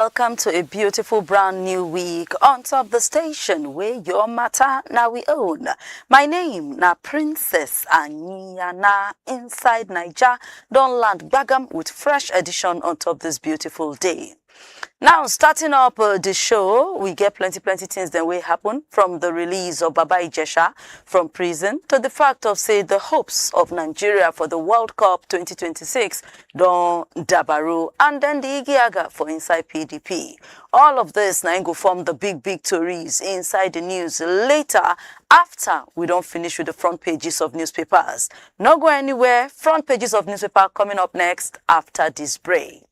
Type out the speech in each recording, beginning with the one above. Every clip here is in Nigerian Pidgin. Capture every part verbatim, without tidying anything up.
Welcome to a beautiful brand new week on top the station where your matter now we own. My name na Princess Anyiana inside Niger. Don't land bagam with fresh edition on top this beautiful day. Now, starting up uh, the show, we get plenty, plenty things that will happen, from the release of Baba Ijesha from prison to the fact of, say, the hopes of Nigeria for the World Cup twenty twenty-six don dabaru, and then the Igiaga for inside P D P. All of this now go form the big, big stories inside the news later, after we don't finish with the front pages of newspapers. No go anywhere. Front pages of newspaper coming up next after this break.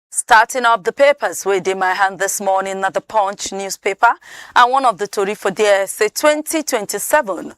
Starting up the papers with in my hand this morning at the Punch newspaper, and one of the tori for there say twenty twenty-seven,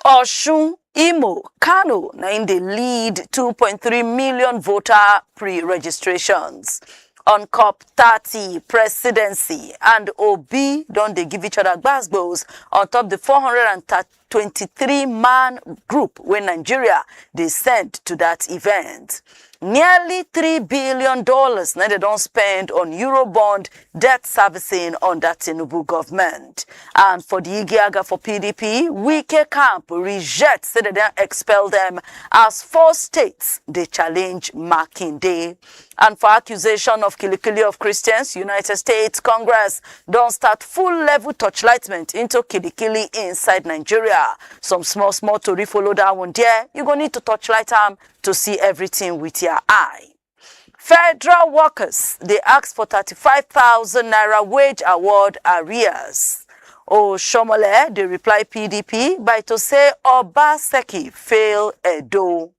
Oshun, Imo, Kano na in the lead two point three million voter pre-registrations. On COP thirty presidency and Obi don dey give each other gbasgbos on top the four hundred and twenty-three man group wey Nigeria dey send to that event. Nearly three billion dollars na dem don spend on Eurobond debt servicing under Tinubu government. And for the Igiaga for P D P, Wike camp reject say dem don expel them as four states dey challenge Makinde. And for accusation of kilikili of Christians, United States Congress don start full level torchlightment into kilikili inside Nigeria. Some small, small tori follow that one there. You go need to torchlight am to see everything with your eye. Federal workers dey ask for thirty-five thousand naira wage award arrears. Oshomole dey reply P D P by to say Obaseki fail Edo.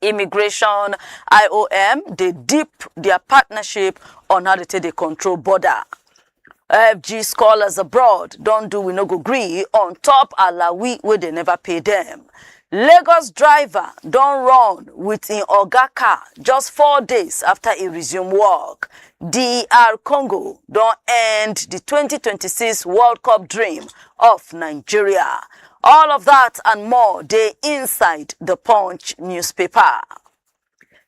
Immigration, I O M dey deep their partnership on how they take dey control border. F G scholars abroad don do we no go gree on top Alawi wey they never pay them. Lagos driver don run with im oga car just four days after he resume work. D R Congo don end the twenty twenty-six World Cup dream of Nigeria. All of that and more dey inside the Punch newspaper.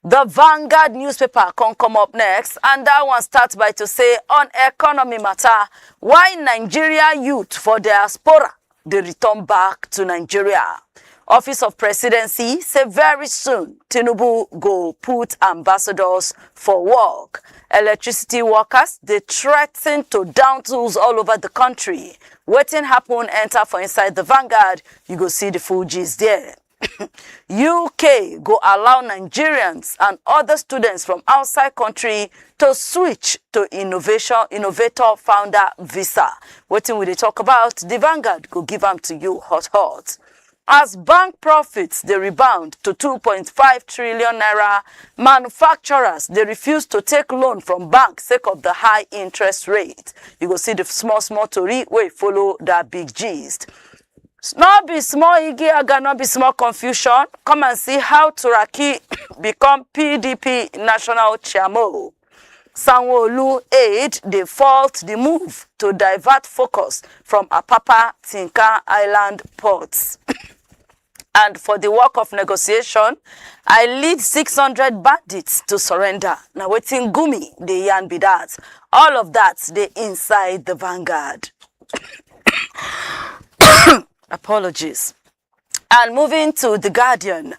The Vanguard newspaper come come up next, and that one starts by to say on economy matter, why Nigeria youth for diaspora dey return back to Nigeria. Office of Presidency say very soon Tinubu go put ambassadors for work. Electricity workers dey threaten to down tools all over the country. Wetin happen enter for inside the Vanguard, you go see the full gist there. U K go allow Nigerians and other students from outside country to switch to innovation innovator founder visa. Wetin we dey talk about, the Vanguard go give am to you hot hot. As bank profits dey rebound to two point five trillion naira, manufacturers dey refuse to take loan from bank sake of the high interest rate. You go see the small small tori wey follow that big gist. No be small igiaga, no be small confusion. Come and see how Turaki become P D P national chairman. Sanwo-Olu aide dey fault the move to divert focus from Apapa Tinkan Island ports. And for the work of negotiation, I lead six hundred bandits to surrender. Na wetin Gumi dey yarn be that. All of that dey inside the Vanguard. Apologies. And moving to The Guardian,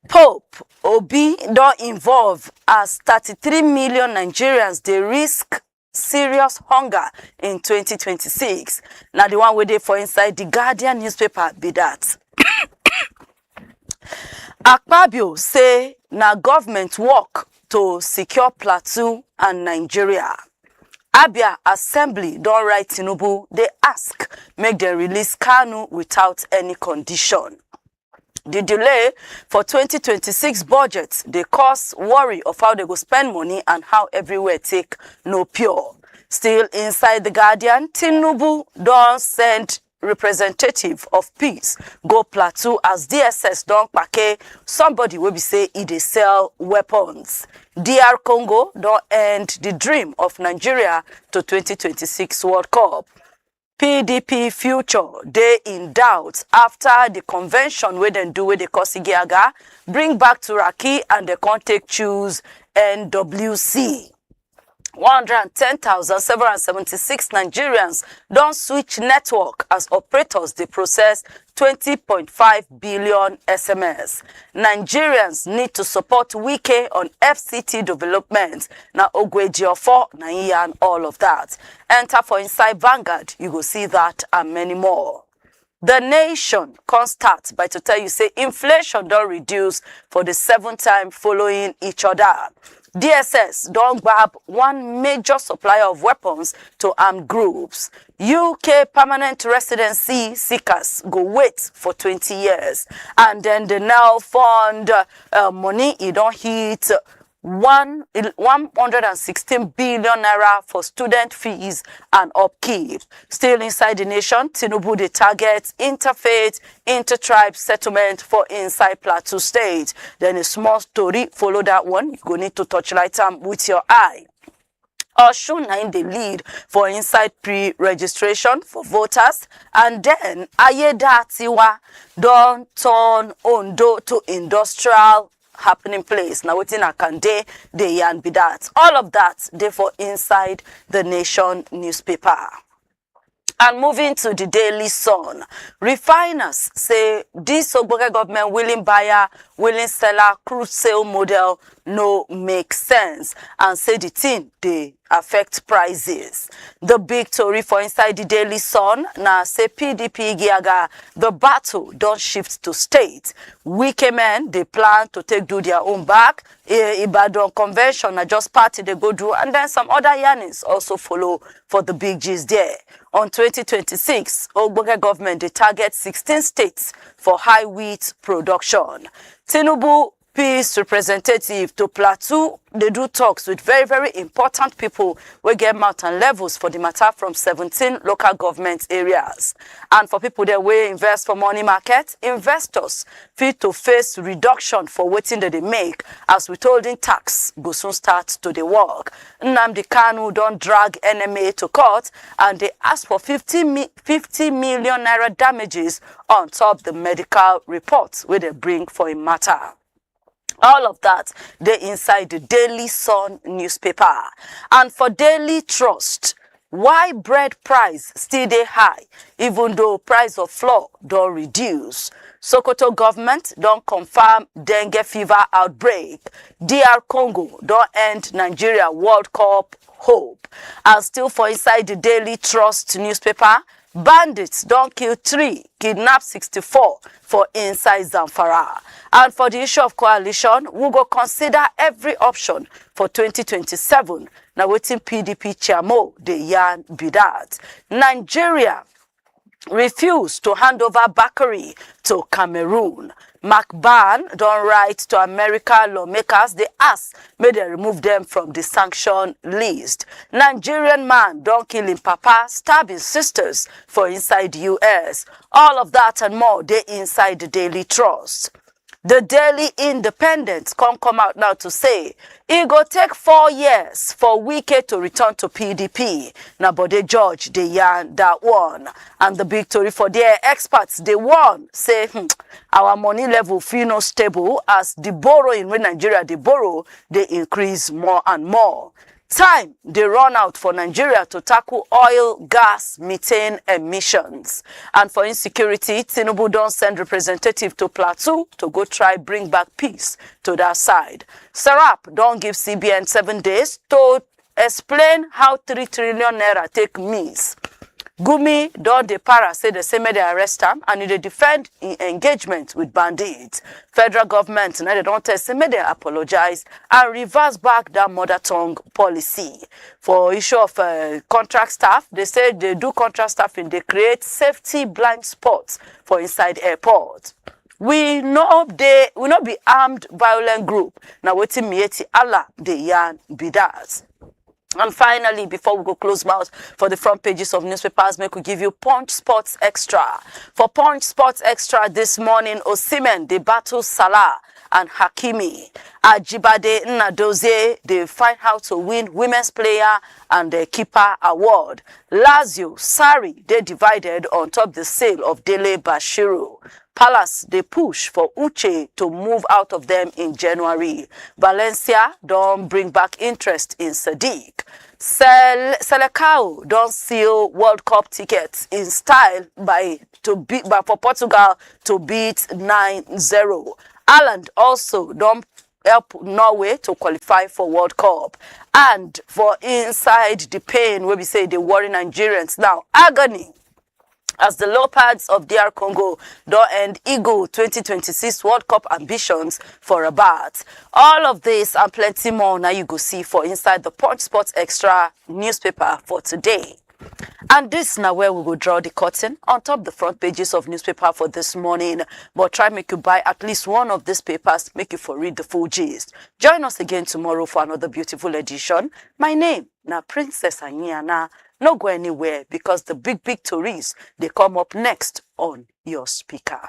Pope Obi don involve as thirty-three million Nigerians dey risk serious hunger in twenty twenty-six. Na the one wey dey for inside The Guardian newspaper be that. Akpabio say na government work to secure Plateau and Nigeria. Abia Assembly don write Tinubu dey ask make dem release Kanu without any condition. The delay for twenty twenty-six budget dey cause worry of how they go spend money and how everywhere take no pure. Still inside The Guardian, Tinubu don send representative of peace go Plateau as D S S don kpake somebody wey be say e dey sell weapons. D R Congo don end the dream of Nigeria to twenty twenty-six World Cup. P D P future dey in doubt after the convention wey dem do wey dey cause Igiaga bring back Turaki and dem come take choose N W C. One hundred ten thousand seven hundred seventy-six Nigerians don switch network as operators dey process twenty point five billion S M S. Nigerians need to support Wike on F C T development, na Ogwejiofo na im yarn all of that. Enter for inside Vanguard, you go see that and many more. The Nation come start by to tell you say inflation don reduce for the seventh time following each other. D S S don gbab one major supplier of weapons to armed groups. U K permanent residency seekers go wait for twenty years. And then the Nile Fund uh, money, e don hit one, one hundred and sixteen billion naira for student fees and upkeep. Still inside the nation, Tinubu dey target interfaith, intertribe settlement for inside Plateau State. Then a small story follow that one. You go need to torchlight am with your eye. Osun na im dey lead for inside pre-registration for voters, and then Ayedatiwa don turn Ondo to industrial happening place. Na wetin Akande dey yarn be that. All of that dey for inside the Nation newspaper. And moving to the Daily Sun, refiners say this Ogboge government willing buyer, willing seller crude sale model no make sense, and say the thing dey affect prices. The big tori for inside the Daily Sun na say P D P Igiaga, the battle don shift to state. Wike men dey plan to take do their own back. Eh, Ibadan convention na just party dey go do, and then some other yarnings also follow for the big G's there. On twenty twenty-six, Ogboge government dey target sixteen states for high wheat production. Tinubu peace representative to Plateau dey do talks with very, very important people wey get mouth and levels for the matter from seventeen local government areas. And for people dem wey invest for money market, investors fit to face reduction for wetin dem dey make, as withholding tax go soon start to dey work. Nnamdi Kanu don drag N M A to court and dey ask for fifty mi-, fifty million naira damages on top the medical report wey dem bring for im matter. All of that dey inside the Daily Sun newspaper. And for Daily Trust, why bread price still dey high even though price of flour don reduce? Sokoto government don confirm dengue fever outbreak. D R Congo don end Nigeria World Cup hope. And still for inside the Daily Trust newspaper, bandits don kill three, kidnap sixty-four for inside Zamfara. And for the issue of coalition, we go consider every option for twenty twenty-seven. Na wetin P D P chairmo dey yarn be that. Nigeria refuse to hand over Bakary to Cameroon. Mark Ban don write to America lawmakers dey ask make dem remove dem from the sanction list. Nigerian man don kill im papa, stab im sisters for inside U S. All of that and more dey inside the Daily Trust. The Daily Independent come come out now to say e go take four years for Wike to return to P D P. Na Bode George dey yarn that one. And the big tori for there, experts dey warn say, hmm, our money level fit no stable as the borrowing wey Nigeria dey borrow dey increase more and more. Time dey run out for Nigeria to tackle oil, gas, methane emissions. And for insecurity, Tinubu don send representative to Plateau to go try bring back peace to that side. Serap don give C B N seven days to explain how three trillion naira take miss. Gumi don dey para say dem say make dem arrest am and e dey defend im engagement with bandits. Federal government na dem don tell say make dem apologize and reverse back that mother tongue policy. For issue of uh, contract staff, dem say dem do contract staffing dey create safety blind spots for inside airport. We no dey, we no be armed violent group, na wetin Miyetti Allah dey yarn be that. And finally, before we go close mouth for the front pages of newspapers, make we give you Punch Sports Extra. For Punch Sports Extra this morning, Osimhen dey battle Salah and Hakimi. Ajibade Nnadozie dey find how to win Women's Player and uh, Keeper Award. Lazio, Sarri dey divided on top the sale of Dele Bashiru. Palace dey push for Uche to move out of them in January. Valencia don bring back interest in Sadiq. Sel- Selecao don seal World Cup tickets in style by to beat by for Portugal to beat nine zero. Ireland also don help Norway to qualify for World Cup. And for inside the pain wey be say dey worry Nigerians now, agony as the Leopards of D R Congo don end Eagle twenty twenty-six World Cup ambitions for Rabat. All of this and plenty more now you go see for inside the Punch Sports Extra newspaper for today. And this now where we go draw the curtain on top the front pages of newspaper for this morning. But try make you buy at least one of these papers, make you for read the full gist. Join us again tomorrow for another beautiful edition. My name na Princess Anyana. No go anywhere because the big big tories they come up next on your speaker.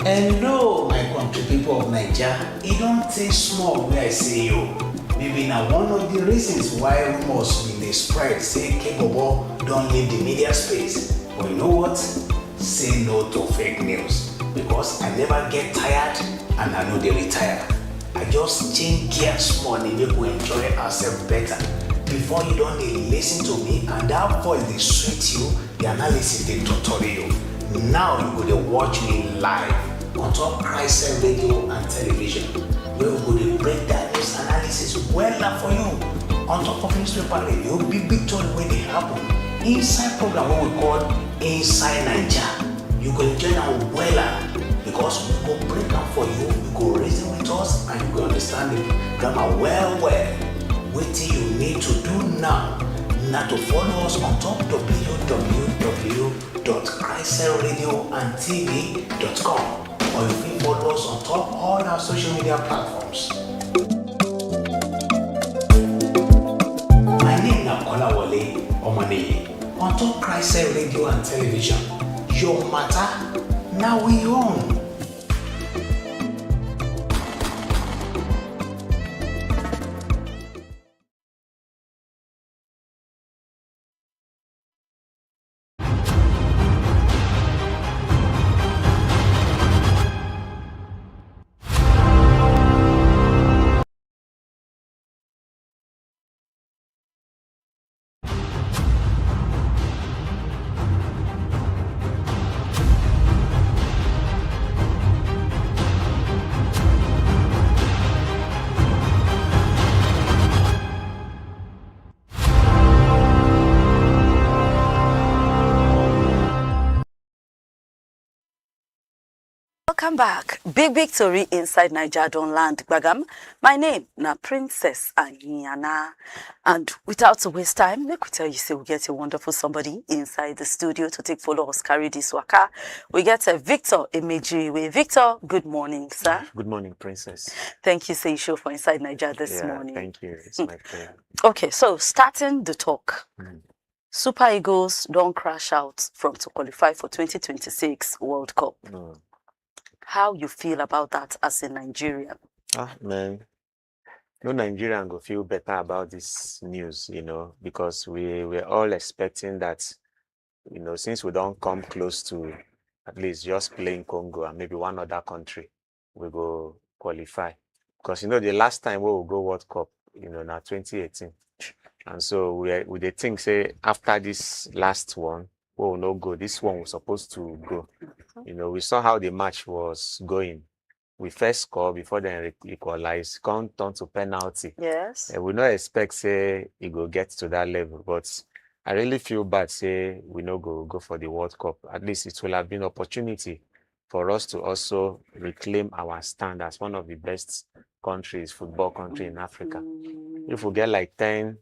Hello, my country people of Naija. E don tey small wey I see you. Maybe na one of the reasons why rumors bin dey spread say Kebobo don leave the media space. But you know what? Say no to fake news because I never get tired and I no dey retire. I just change gear small dey make we enjoy ourselves better. Before you don dey listen to me and that voice dey sweet you, the analysis dey totori you. Now you go dey watch me live on top Christian radio and television wey we go dey break down news analysis wella for you on top of newspaper radio, big big tori wey dey happen inside program wey we call Inside Naija. You go enjoy am wella because we go break am for you, you go reason with us and you go understand the grammar well well. Wetin you need to do now na to follow us on top www.christradioandtv.com or you fit follow us on top all our social media platforms. My name na Kolawole Omoniyi on top Christ Radio and Television. Your matter na we own. Welcome back. Big big tori inside Naija don land gbagam. My name na Princess Anyana. And without to waste time, make we tell you say we get a wonderful somebody inside the studio to take follow us carry this waka. We get a Victor Emejiwe. Victor, good morning, sir. Good morning, Princess. Thank you, say you show for inside Naija this yeah, morning. Thank you. It's my pleasure. Okay, so starting the talk. Super Eagles don crash out from to qualify for twenty twenty-six World Cup. Mm. How you feel about that as a Nigerian? Ah, man. No Nigerian go feel better about this news, you know, because we were all expecting that, you know, since we don't come close to at least just playing Congo and maybe one other country, we go qualify. Because, you know, the last time we will go World Cup, you know, now twenty eighteen. And so we, we dey think say after this last one, we will not go. This one was supposed to go. You know, we saw how the match was going. We first score before then re- equalize, come turn to penalty. Yes. And we not expect say it go get to that level, but I really feel bad say we no go go for the World Cup. At least it will have been opportunity for us to also reclaim our stand as one of the best countries, football country in Africa. If we get like ten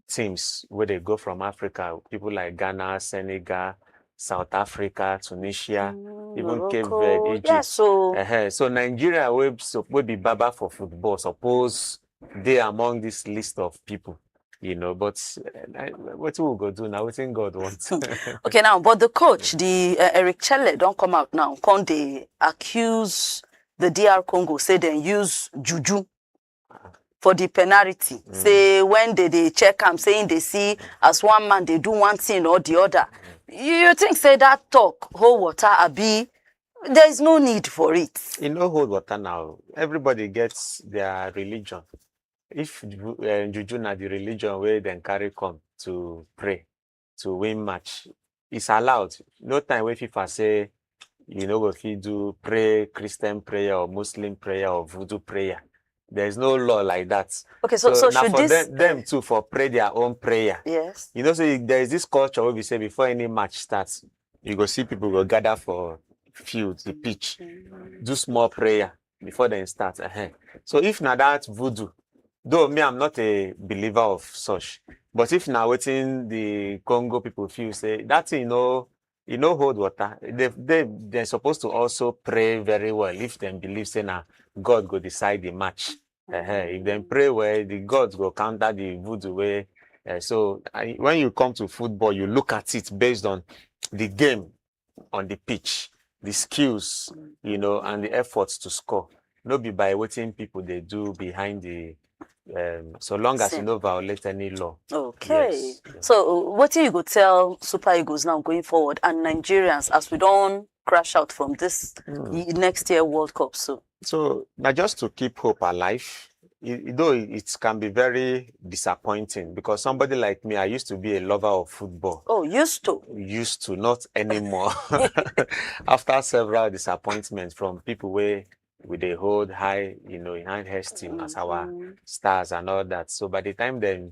teams where they go from Africa, people like Ghana, Senegal, South Africa, Tunisia, even Cape Verde, Egypt. Yeah, so Uh-huh. So Nigeria will, so, will be baba for football. Suppose they among this list of people, you know. But uh, I- what we go do now? What God wants? Okay, now, but the coach, the uh, Eric Chelle, don't come out now. Come they accuse the D R Congo, say they use juju for the penalty. Say when they, they check am, saying they see as one man they do one thing or the other. You, you think say that talk hold water, abi? There is no need for it. You know, hold water now. Everybody gets their religion. If ju- uh, juju na the religion where then carry come to pray, to win match, it's allowed. No time where FIFA say you know go fit do pray Christian prayer or Muslim prayer or voodoo prayer. There's no law like that. Okay, so so, now should for this them, them too for pray their own prayer. Yes. You know, so there is this culture where we say before any match starts, you go see people go gather for field, the pitch, do small prayer before they start. Uh-huh. So if na that voodoo, though me, I'm not a believer of such, but if na waiting the Congo people feel say that thing, you know, you know, hold water. They they they're supposed to also pray very well if they believe say na God go decide the match. Uh-huh. If they pray well, the gods go counter the voodoo way. Uh, so I, when you come to football, you look at it based on the game on the pitch, the skills, you know, and the efforts to score. No be by waiting people they do behind the. Um, so long as you Same. No violate any law. Okay. Yes. So what do you go tell Super Eagles now going forward and Nigerians as we don't crash out from this y- next year World Cup? So So now just to keep hope alive, it, though it can be very disappointing because somebody like me, I used to be a lover of football. Oh, used to. Used to, not anymore. After several disappointments from people where we they hold high, you know, in high esteem as our stars and all that. So by the time then,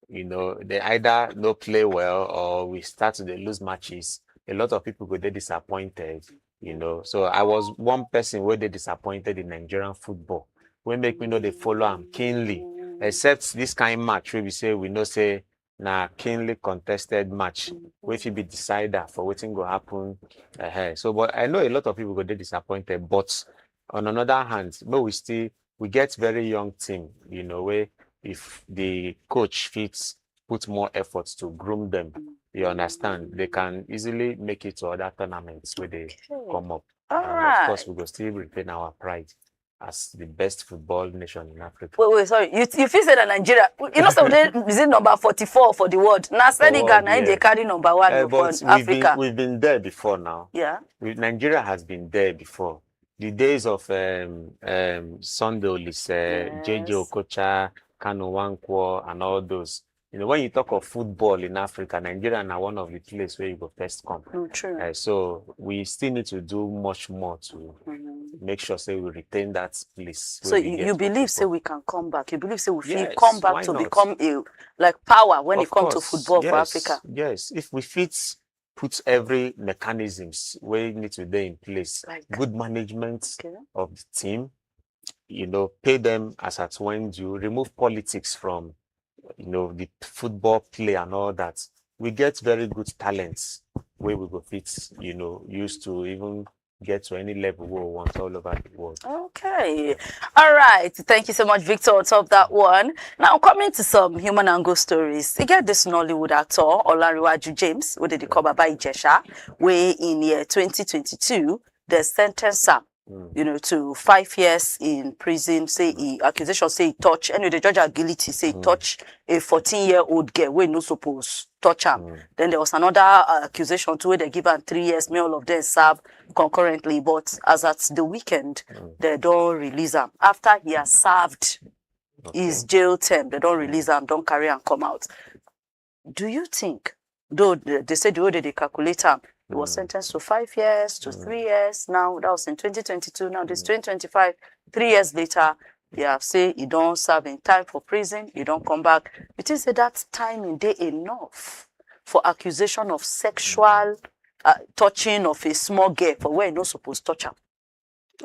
you know, they either no play well or we start to dey lose matches. A lot of people go they disappointed, you know. So I was one person where they disappointed in Nigerian football. We make me know they follow am keenly, except this kind match where we say we know say na keenly contested match. We fit be decider for wetin go happen. Uh-huh. So, but I know a lot of people go they disappointed. But on another hand, but we still we get very young team, you know, where if the coach fits put more efforts to groom them, you understand, they can easily make it to other tournaments where they come up. All And of course, right. We go still retain our pride as the best football nation in Africa. Wait, wait, sorry. You you feel say that Nigeria, you know, some day is it number forty-four for the world? Now Senegal, world, now they yeah. carry number one Uh, for but we've Africa. Been, we've been there before now. Yeah. We, Nigeria has been there before. The days of um, um, Sunday Olise, J J Yes. Okocha, Kanu Nwankwo, and all those. You know, when you talk of football in Africa, Nigeria are one of the places where you go first come. Mm, true. Uh, so we still need to do much more to Mhm. make sure say we retain that place. So Where we you, get you to believe say football. We can come back? You believe say we fit Yes, come back why to not? Become a like power when Of it comes to course, football for yes, Africa? Yes, if we fit put every mechanisms where need to be in place, Like good management Okay. of the team, you know, pay them as at when due, remove politics from, you know, the football play and all that. We get very good talents where we go fit, you know, used to even get to any level we want all over the world. Okay. All right. Thank you so much, Victor, on top of that one. Now, coming to some human angle stories. You get this Nollywood actor, Olariwaju James, who did the cover by Jesha, way in year twenty twenty-two, the sentence him, Mm. you know, to five years in prison, say he, accusation, say he touch, anyway, the judge are guilty, say he Mm. touch a fourteen-year-old girl, we no suppose touch him. Mm. Then there was another uh, accusation too, where they give him three years, may all of them serve concurrently. But as at the weekend, Mm. they don't release him. After he has served Okay. his jail term, they don't release him, don't carry and come out. Do you think, though they they say the way that they calculate him, he was Mm. sentenced to five years, to Mm. three years now, that was in twenty twenty-two, now this Mm. twenty twenty-five, three years later, they have say he don't serve in time for prison, he don't come back. You think say that timing they enough for accusation of sexual uh, touching of a small girl for where he no suppose touch him?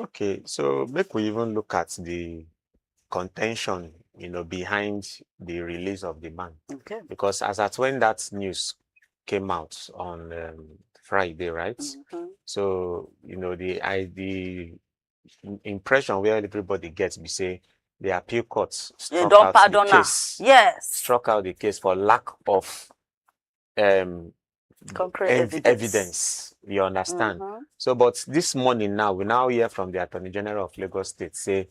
Okay, so make we even look at the contention, you know, behind the release of the man. Okay. Because as at when that news came out on um, Friday, right? Mhm. So, you know, the I the im- impression where everybody gets be say the appeal court They struck don't out pardon the her. case, Yes. struck out the case for lack of um Concrete ev- evidence. evidence. You understand? Mhm. So, but this morning now, we now hear from the Attorney General of Lagos State say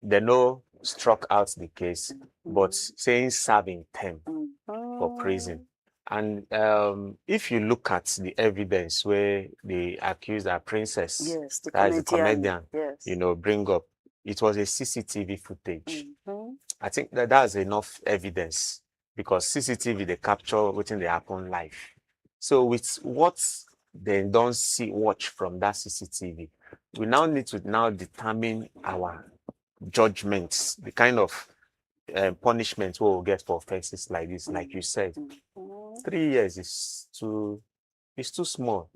they no struck out the case, but Mhm. saying serving term for Mhm. prison. And um, if you look at the evidence where the accused, our princess, Yes, the that is the comedian. comedian, Yes. you know, bring up, it was a C C T V footage. Mhm. I think that that's enough evidence because C C T V they capture wetin dey happen live. So with what they don't see watch from that C C T V, we now need to now determine our judgments, the kind of um, punishment we will get for offenses like this. Like you said, Mhm. three years is too it's too small,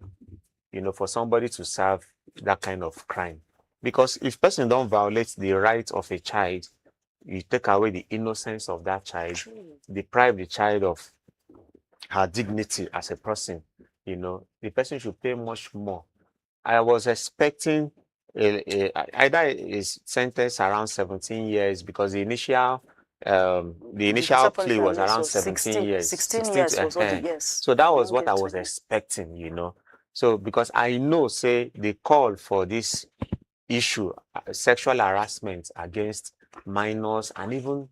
you know, for somebody to serve that kind of crime. Because if person don't violate the right of a child, you take away the innocence of that child, True. deprive the child of her dignity as a person. You know, the person should pay much more. I was expecting a, a, either a sentence around seventeen years because the initial um the initial initial plea was punishment, yes, around was seventeen sixteen, years. sixteen sixteen years to- was what the- eh. yes. So that was Young what I girl was twenty. Expecting, you know. So because I know, say the call for this issue, uh, sexual harassment against minors and even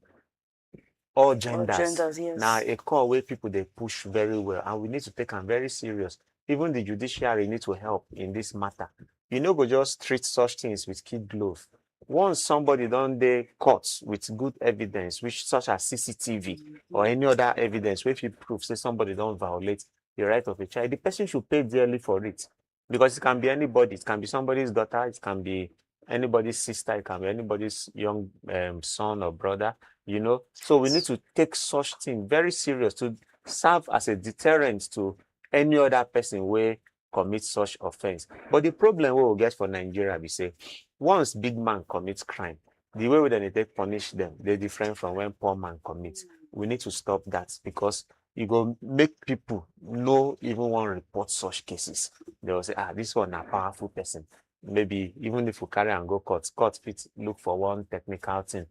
all All genders, genders, yes. now a call where people they push very well, and we need to take them very serious. Even the judiciary need to help in this matter. You know, go just treat such things with kid glove. Once somebody don't they caught with good evidence, which such as C C T V or any other evidence, where if you prove say somebody don't violate the right of a child, the person should pay dearly for it. Because it can be anybody. It can be somebody's daughter. It can be anybody's sister. It can be anybody's young um, son or brother. You know, so we need to take such thing very serious to serve as a deterrent to any other person where commit such offense. But the problem we will get for Nigeria be say, once big man commits crime, the way we then they punish them, they different from when poor man commits. We need to stop that because you go make people no even want report such cases. They will say, ah, this one a powerful person. Maybe even if we carry and go court, court fit look for one technical thing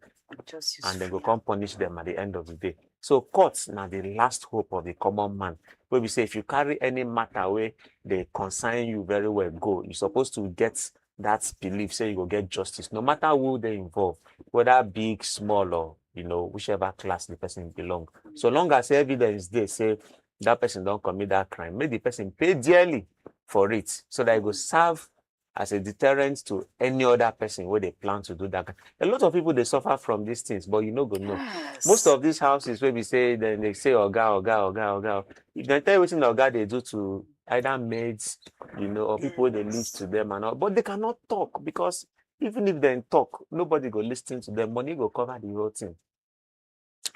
Just and then go useful. Come punish them at the end of the day. So courts now the last hope of the common man. Where we say if you carry any matter where they concern you very well, go. You're supposed to get that belief say you go get justice, no matter who they involve, whether big, small, or you know whichever class the person belong. So long as evidence they say that person don't commit that crime, make the person pay dearly for it so that it go serve as a deterrent to any other person where they plan to do that. Kind. A lot of people they suffer from these things, but you know go know. Yes. Most of these houses where we say then they say oga oga oga oga. If they tell you what the oga they do to either maids, you know, or people they live to them and all, but they cannot talk because even if they talk, nobody go listen to them. Money go cover the whole thing.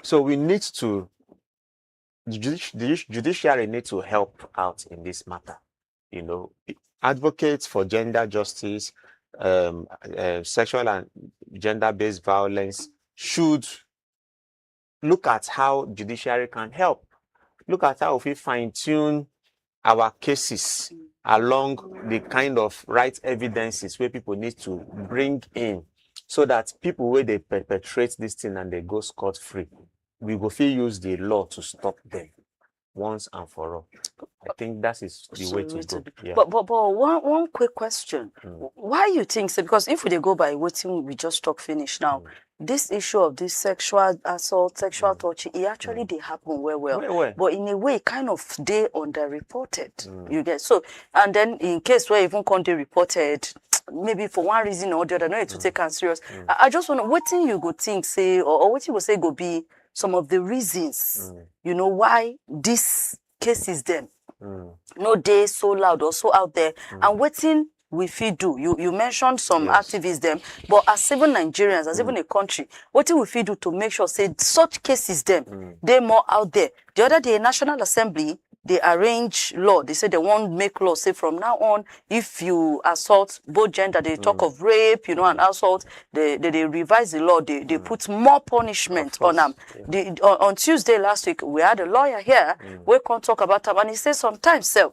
So we need to the judici- the judiciary need to help out in this matter. You know, advocates for gender justice, um, uh, sexual and gender-based violence should look at how judiciary can help. Look at how we fine tune our cases along the kind of right evidences where people need to bring in so that people where they perpetrate this thing and they go scot-free, we go fit use the law to stop them once and for all. I think that is the way to go. Yeah. But but but one one quick question. Mm. Why you think so? Because if we dey go by wetin we just talk finish now, Mm. this issue of this sexual assault, sexual Mm. touching, it actually Mm. dey happen well well. Well, well. But in a way, it kind of dey underreported. Mm. You get so, and then in case where even come dey reported, maybe for one reason or the other, no need to Mm. take am serious. Mm. I, I just want to wetin you go think say or, or wetin you go say go be some of the reasons Mm. you know why these cases them Mm. no dey so loud or so out there Mm. and wetin we fit do. You you mentioned some Yes. activists them, but as even Nigerians, as Mm. even a country, wetin we fit do to make sure say such cases them Mm. dey more out there. The other day, National Assembly dey arrange law. They say they wan make law say from now on, if you assault both gender, they talk of rape, you know, and assault, they, they, they revise the law, they, they put more punishment on am. The, on, on Tuesday last week, we had a lawyer here, we can't talk about am, and he say sometimes sef,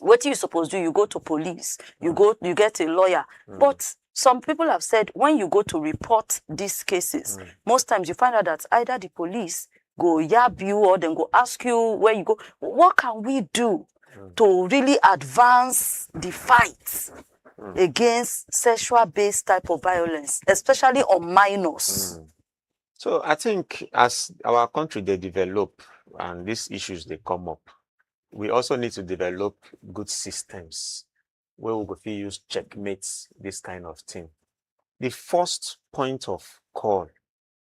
wetin you suppose do, you go to police, you go, you get a lawyer. But some people have said when you go to report these cases, most times you find out that either the police go yab you or dem go ask you where you go. What can we do to really advance the fight against sexual-based type of violence, especially on minors? So I think as our country dey develop and these issues dey come up, we also need to develop good systems wey we go fit use checkmate this kind of thing. The first point of call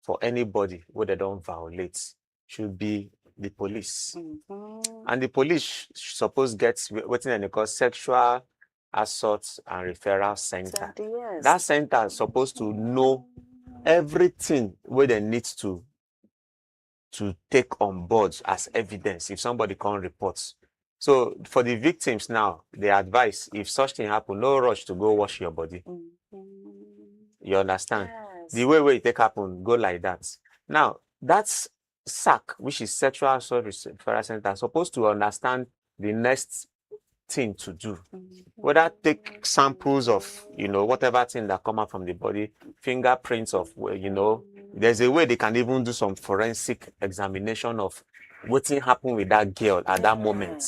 for anybody wey dem don violate should be the police. And the police sh- suppose get wh- wetin dem dey call sexual assault and referral center. That center suppose to know everything wey dem need to to take on board as evidence if somebody come report. So for the victims now, the advice, if such thing happen, no rush to go wash your body. You understand? The way wey e take happen go like that. Now that sac, which is sexual assault referral center, suppose to understand the next thing to do, whether take samples of, you know, whatever thing that come out from the body, fingerprints of, well, you know, there's a way they can even do some forensic examination of wetin happen with that girl at that moment.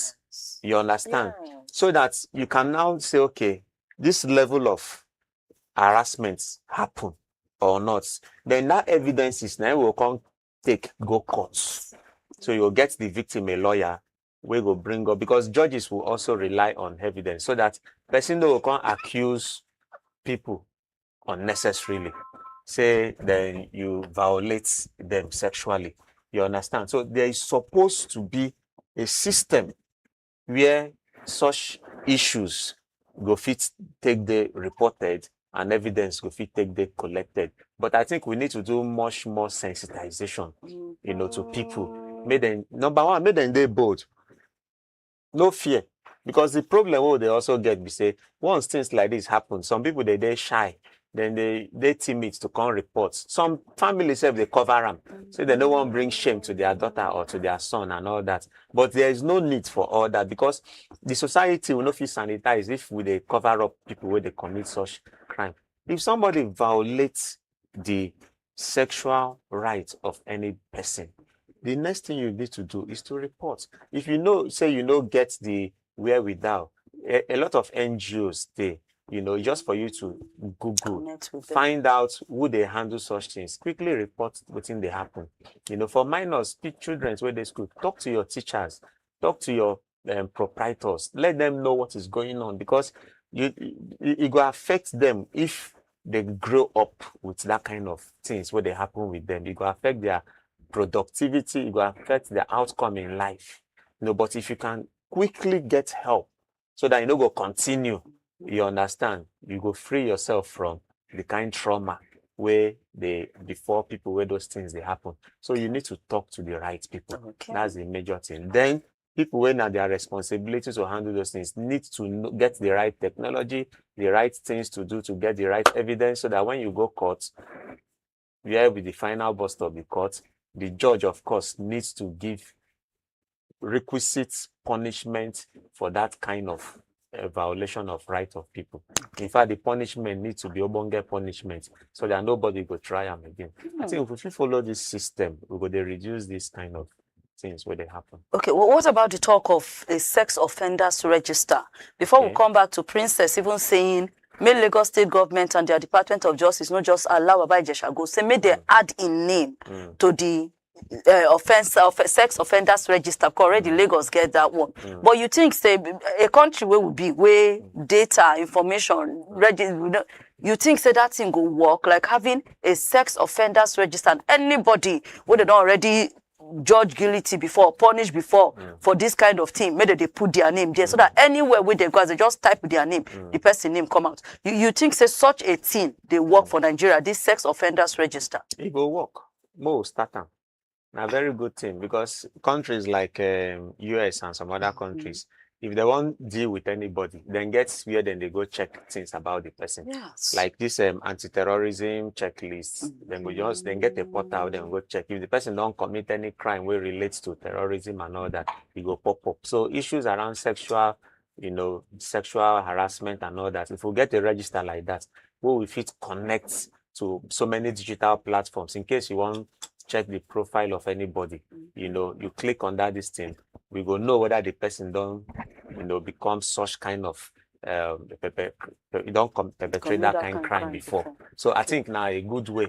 You understand? So that you can now say, okay, this level of harassment happen or not. Then that evidence is now will come take go court. So you'll get the victim a lawyer wey go bring up, because judges will also rely on evidence so that person no go come accuse people unnecessarily, say then you violate them sexually. You understand? So there is supposed to be a system where such issues go fit take dey reported and evidence go fit take dey collected. But I think we need to do much more sensitization, you know, to people. Make them, number one, make them dey bold. No fear. Because the problem wey we dey also get be say once things like this happen, some people dey dey shy, then they dey timid to come report. Some family sef dey cover am, say they no wan bring shame to their daughter or to their son and all that. But there is no need for all that, because the society will no fit sanitize if we dey cover up people wey dey commit such crime. If somebody violates the sexual right of any person, the next thing you need to do is to report. If you know say you no get the wherewithal, a, a lot of N G Os dey, you know, just for you to Google, find out who dey handle such things, quickly report wetin dey happen. You know, for minors, children wey dey school, talk to your teachers, talk to your um, proprietors, let them know what is going on, because you, it go affect them if they grow up with that kind of things wey dey happen with them. It go affect their productivity, it go affect their outcome in life. You know, but if you can quickly get help so that you no go continue, you understand, you go free yourself from the kind trauma wey dey before people wey those things dey happen. So you need to talk to the right people. Okay. That's the major thing. Then people wey na their responsibility to handle those things need to know, get the right technology, the right things to do to get the right evidence, so that when you go court, where be the final bus stop, the court, the judge, of course, needs to give requisite punishment for that kind of uh, violation of right of people. In fact, the punishment needs to be ogbonge punishment so that nobody go try am again. I think if we fit follow this system, we go dey reduce this kind of things wey dey happen. Okay, well, what about the talk of a sex offenders register? Before we come back to Princess even saying, make Lagos State government and their Department of Justice no just allow Baba Ijesha go, say make they add in name to the uh, offense of sex offenders register, 'cause already Lagos get that one. But you think say a country wey we be, wey data, information, regi- we no- you think say that thing go work, like having a sex offenders register, and anybody wey they don already judge guilty before, punish before for this kind of thing, make they dey put their name there, so that anywhere wey they go, as they just type their name, the person name come out. You you think say such a thing dey work for Nigeria, this sex offenders register? E go work. Mo start am. Na very good thing, because countries like um, U S and some other countries, if they wan deal with anybody, dem get where dem dey go check things about the person. Yes. Like this um, anti-terrorism checklist, dem go just dem get a portal, dem go check. If the person don commit any crime wey relates to terrorism and all that, e go pop up. So issues around sexual, you know, sexual harassment and all that, if we get a register like that, wey we fit connect to so many digital platforms, in case you wan check the profile of anybody, you know, you click on that this thing, we go know whether the person don, you know, become such kind of um, pepper, you don come perpetrate Commit that that kind kind crime crime before. before. So I think now a good way.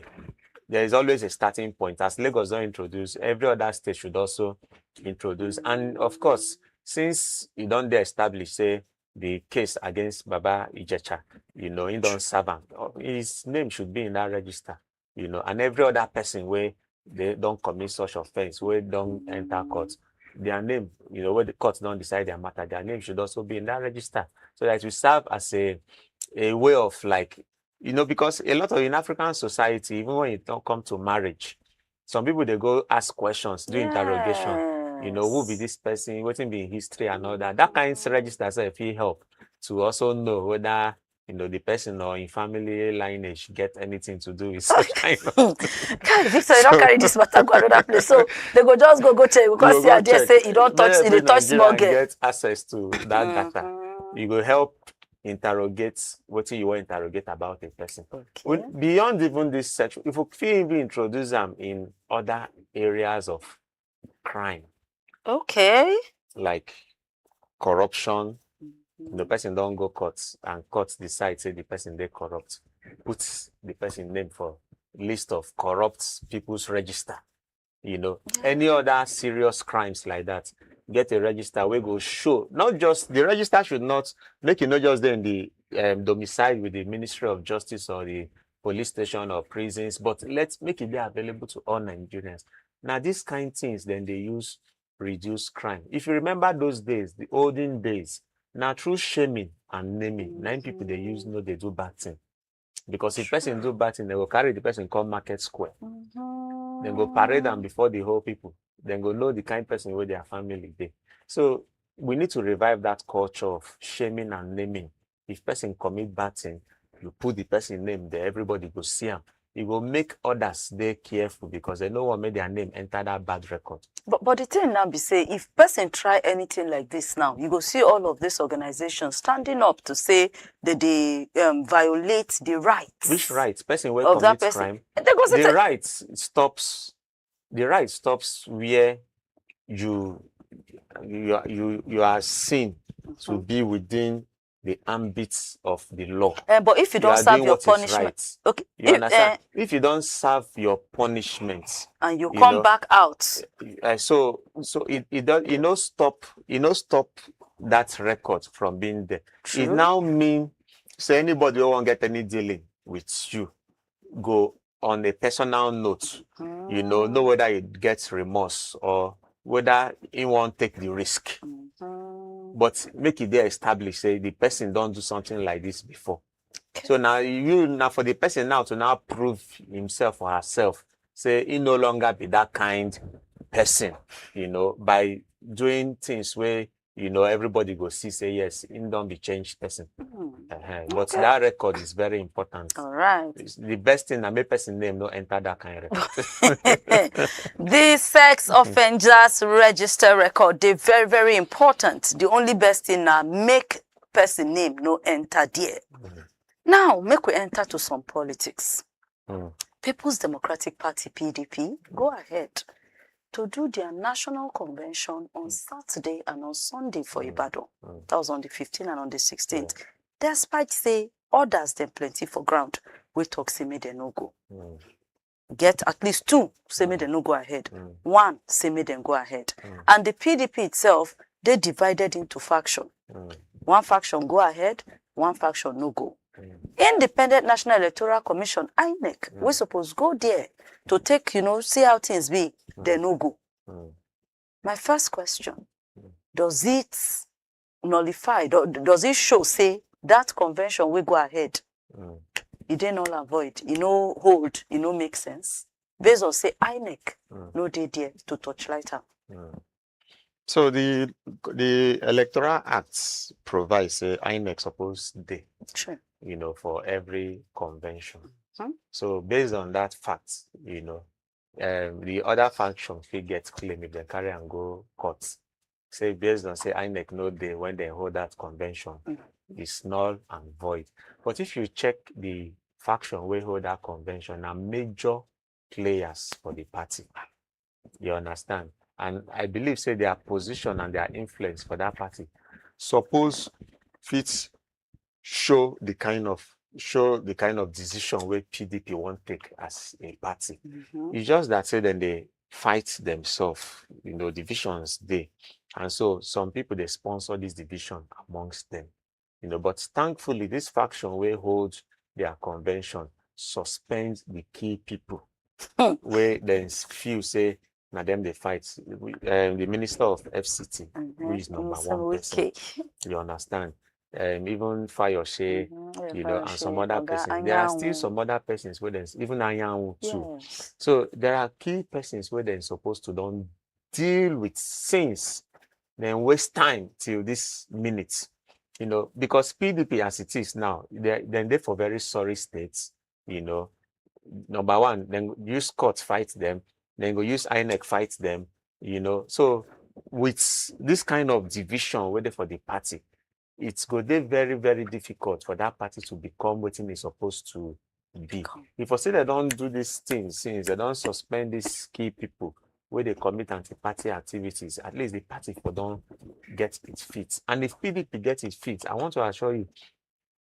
There is always a starting point. As Lagos don introduce, every other state should also introduce. And of course, since e don dey established say the case against Baba Ijecha, you know, he don serve am, uh, his name should be in that register, you know, and every other person wey they don commit such offense, wey don enter court, their name, you know, wey the court don decide their matter, their name should also be in that register, so that it will serve as a a way of, like, you know, because a lot of, in African society, even when you don come to marriage, some people dey go ask questions, do interrogation. You know, who be Yes. This person, wetin be him history and all that. That kind of register sef fit help to also know whether, you know, the person or in family lineage get anything to do with such kind of Kai, Victor, you don't So- carry this matter go another place. So they go just go go check because You see, go I dare check. say you don't Make touch, you every dey touch small Nigerian girl. Get access to that data. Mhm. You go help interrogate wetin you wan interrogate about a person. Okay. Well, beyond even this section, if we fit even introduce am in other areas of crime, Okay. like corruption, the person don go court and court decide say the person dey corrupt, put the person name for list of corrupt people's register. You know, any other serious crimes like that, get a register wey go show. Not just the register should not make e no just dey in the um, domicile with the Ministry of Justice or the police station or prisons, but let's make it be available to all Nigerians. Now, these kind things then they use reduce crime. If you remember those days, the olden days, now through shaming and naming, nine people they use no they do bad thing. Because if person do bad thing, they go carry the person come market square. Then go parade am before the whole people. Then go know the kind person wey their family dey. So we need to revive that culture of shaming and naming. If person commit bad thing, you put the person name there, everybody go see am. E go make others dey careful because they no wan make their name enter that bad record. But but the thing now be say if person try anything like this now, you go see all of this organization standing up to say that they um, violate the rights. Which right? Person wey Of that commit person. Crime, They go say the say- right stops. The right stops where you you are, you you are seen to be within the ambit of the law. Eh, but if you You don't are serve doing your what is punishment, right. Okay, You if, understand? eh, If you don't serve your punishment, and you you come know, back out, uh, so so it it does it no stop it no stop that record from being there. It True. Now mean say anybody who won't get any dealing with you go on a personal note. You know, know whether you get remorse or whether he won't take the risk. Mhm. But make it there established say the person don't do something like this before. So now you now for the person now to now prove himself or herself, say he no longer be that kind person, you know, by doing things where you know everybody go see say yes, he don't be changed person. Hmm. Uh-huh. But that record is very important. All right. It's the best thing that make person name no enter that kind of record. The sex offenders register record, they very, very important. The only best thing na make person name no enter there. Now, make we enter to some politics. Mm. People's Democratic Party, P D P, go ahead to do their national convention on Saturday and on Sunday for Ibadan. That was on the fifteenth and on the sixteenth. Despite say orders dem plenty for ground, we talk say make dem no go. Mm. Get at least two say make dem no go ahead. One say make dem go ahead. And the P D P itself, they divided into faction. One faction go ahead, one faction no go. Independent National Electoral Commission, INEC, we suppose go there to take, you know, see how things be, they no go. My first question, does it nullify, do- does it show say that convention will go ahead? It dey null and void, e no hold, e no make sense. based on say INEC no dey there to torchlight am. So the the Electoral Act provides say INEC suppose dey, Sure. you know, for every convention. Mhm. So based on that fact, you know, um, the other faction fit get claim if they carry and go court. Say based on say INEC no dey when they hold that convention, Mm. it's null and void. But if you check the faction wey hold that convention, na major players for the party. You understand? And I believe say their position and their influence for that party suppose fit show the kind of show the kind of decision wey PDP wan take as a party. Mhm. It's just that say then they fight themselves, you know, divisions dey, and so some people dey sponsor this division amongst them, you know. But thankfully, this faction wey hold their convention suspend the key people Hmm. wey then feel say na them dey fight. We- Um, the minister of FCT, who is number Nyesom one person, Wike. You understand? Um, even Fayose, Mhm. You know, and some Fayose, other Oga persons. There are still Anyanwu. Some other persons wey then, even Anyanwu too. Yes. So there are key persons wey then supposed to don deal with since then waste time till this minute, you know, because PDP as it is now, they then dey for very sorry state, you know. Number one, then use court fight them, then go use INEC fight them, you know. So with this kind of division wey dey for the party, it's go dey very, very difficult for that party to become wetin e supposed to be. If I say they don't do this thing since, they don't suspend these key people wey dey commit anti-party activities, at least the party for don get its feet. And if PDP get its feet, I want to assure you,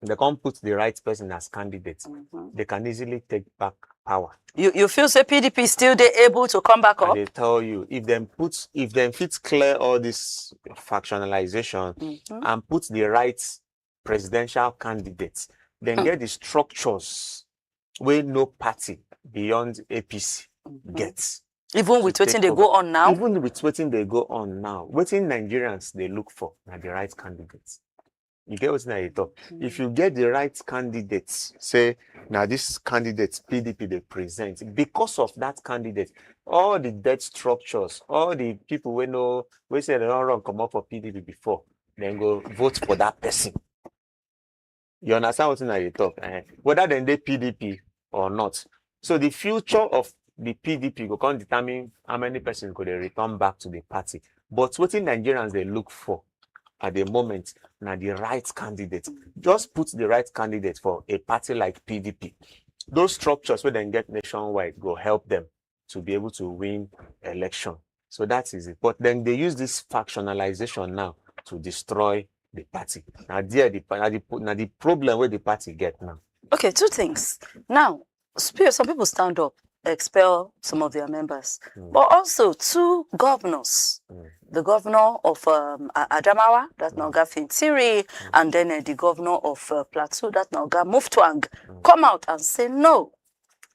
they can't put the right person as candidate. Mhm. They can easily take back power. You you feel say PDP still dey able to come back And up? They tell you if them put if them fit clear all this factionalization Mhm. and put the right presidential candidates, then Hmm. get the structures wey no party beyond APC Mhm. gets. Even with to wetin take dey go over. On now? Even with wetin dey go on now, wetin Nigerians dey look for na the right candidate. You get wetin I dey talk? If you get the right candidate, say na this candidate PDP dey present, because of that candidate, all the debt structures, all the people wey no wey say they don't run comot for PDP before, then go vote for that person. You understand wetin I dey talk? Eh, whether dem dey PDP or not. So the future of the PDP go come determine how many persons go dey return back to the party. But wetin Nigerians dey look for at the moment na the right candidate. Just put the right candidate for a party like PDP. Those structures wey dem get nationwide go help them to be able to win election. So that is it. But then they use this factionalization now to destroy the party. Now there the na the na the problem wey the party get now. Okay, two things. Now, sp- some people stand up, expel some of their members, Mm. but also two governors, Mm. the governor of um, A- Adamawa, that na Oga Fintiri, and then uh, the governor of uh, Plateau, that na Oga Mutfwang, Mm. come out and say no.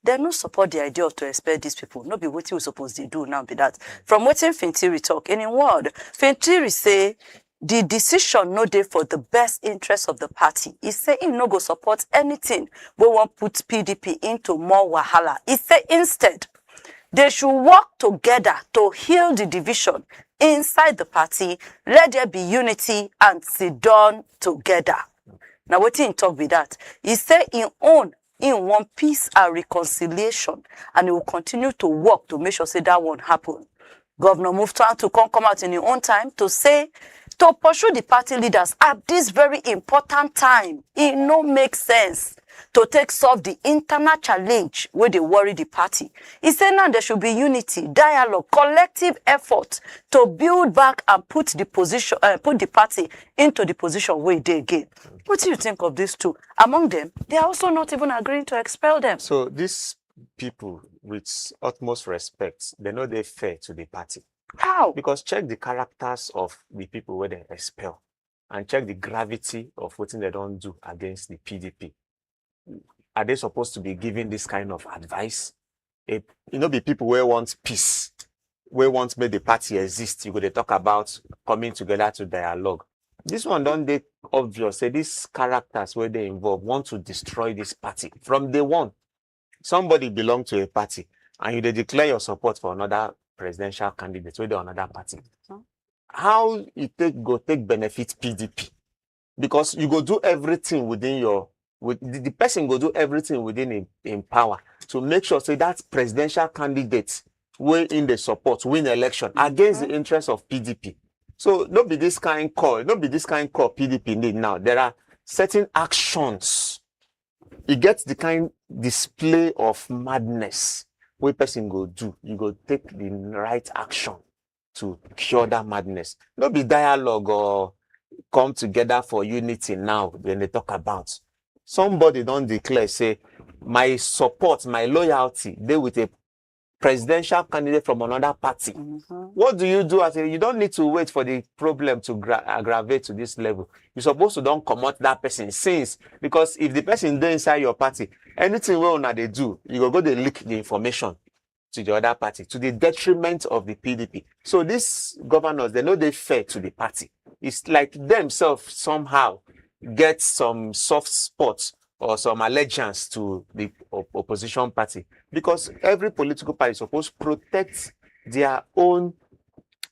They no support the idea of to expel these people. No be wetin we suppose dey do now be that. From wetin Fintiri talk, in a word, Fintiri say the decision no dey for the best interest of the party. He say he no go support anything wey wan put PDP into more wahala. He say instead, they should work together to heal the division inside the party. Let there be unity and sit down together. Na wetin he talk be that. He say in own, he want peace and reconciliation, and he will continue to work to make sure say that one happen. Governor Mutfwang to come come out in his own time to say to pursue the party leaders at this very important time. It no make sense to take solve the internal challenge wey dey worry the party. He say now there should be unity, dialogue, collective effort to build back and put the position, uh, put the party into the position wey e dey again. What do you think of these two? Among them, they are also not even agreeing to expel them. So these people, with utmost respect, they no dey fair to the party. How? Because check the characters of the people wey dem expel and check the gravity of wetin dem don do against the PDP. Are they supposed to be giving this kind of advice? E e no be people wey want peace, wey want make the party exist, you go dey talk about coming together to dialogue. This one don dey obvious say these characters wey dey involved want to destroy this party from day one. Somebody belong to a party, and you dey declare your support for another presidential candidate wey dey another party, how e take go take benefit P D P? Because you go do everything within your, with the, the person go do everything within him, him power to make sure say that presidential candidate wey in the support win election against the interest of P D P. So no be this kind call, no be this kind call P D P need now. There are certain actions. E get the kind display of madness wey person go do. You go take the right action to cure that madness. No be dialogue or come together for unity now when they talk about. Somebody don declare say my support, my loyalty dey with a presidential candidate from another party. What do you do as a, you don't need to wait for the problem to gra- aggravate to this level. You supposed to don't comot that person since, because if the person dey inside your party, anything wey una dey do, you go go dey leak the information to the other party to the detriment of the P D P. So these governors, they no dey fair to the party. It's like themselves somehow get some soft spot or some allegiance to the op- opposition party, because every political party suppose protect their own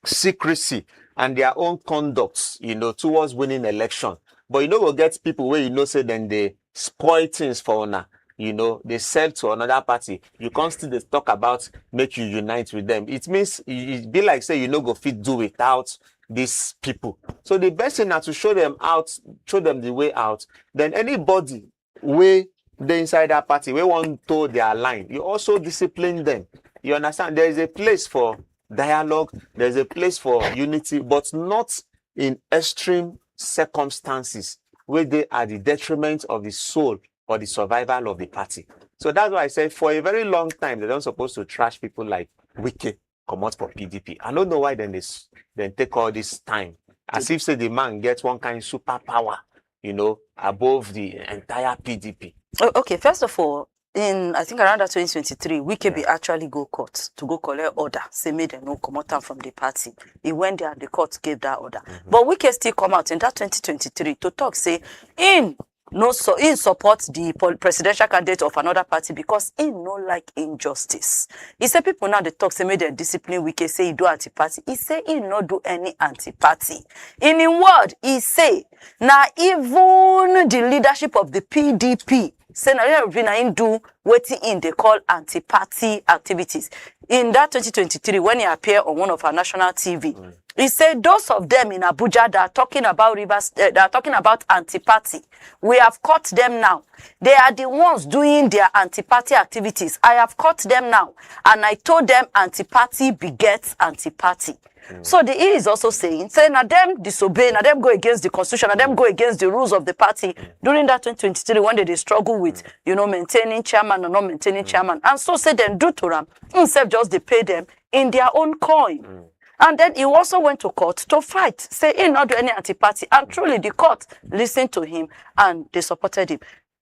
secrecy and their own conduct, you know, towards winning election. But you no go get people wey you know say dem dey spoil things for una, you know, dey sell to another party. You come still dey talk about make you unite with them. It means e e be like say you no go fit do without these people. So the best thing na to show them out, show them the way out. Then anybody wey dey inside that party wey wan toe their line, you also discipline them. You understand? There is a place for dialogue, there is a place for unity, but not in extreme circumstances wey dey at the detriment of the soul or the survival of the party. So that's why I say for a very long time, they don't supposed to trash people like Wike comot for P D P. I don't know why then they s- then take all this time as if say the man gets one kind superpower, you know, above the entire P D P. Oh, okay, first of all, in I think around that twenty twenty-three, Wike be actually go court to go collect order, say make dem no comot am from the party. He went there and the court gave that order. But Wike still come out in that twenty twenty-three to talk say in no so in support the pol- presidential candidate of another party because he no like injustice. He say people now dey talk say make dem discipline Wike, say he do anti-party. He say he no do any anti-party. In him word, he say na even the leadership of the P D P say na dem be na him do wetin him dey call anti-party activities. In that twenty twenty-three, when he appear on one of our national T V, he say those of them in Abuja that are talking about Rivers, uh, that are talking about anti-party, we have caught them now. They are the ones doing their anti-party activities. I have caught them now, and I told them anti-party begets anti-party. So the he is also saying, say na them disobey, na them go against the constitution, na them go against the rules of the party during that twenty twenty-three when they dey struggle with, you know, maintaining chairman or not maintaining chairman, and so say dem do to am, himself just dey pay them in their own coin. And then he also went to court to fight, say he not do any anti-party, and truly the court listened to him and they supported him.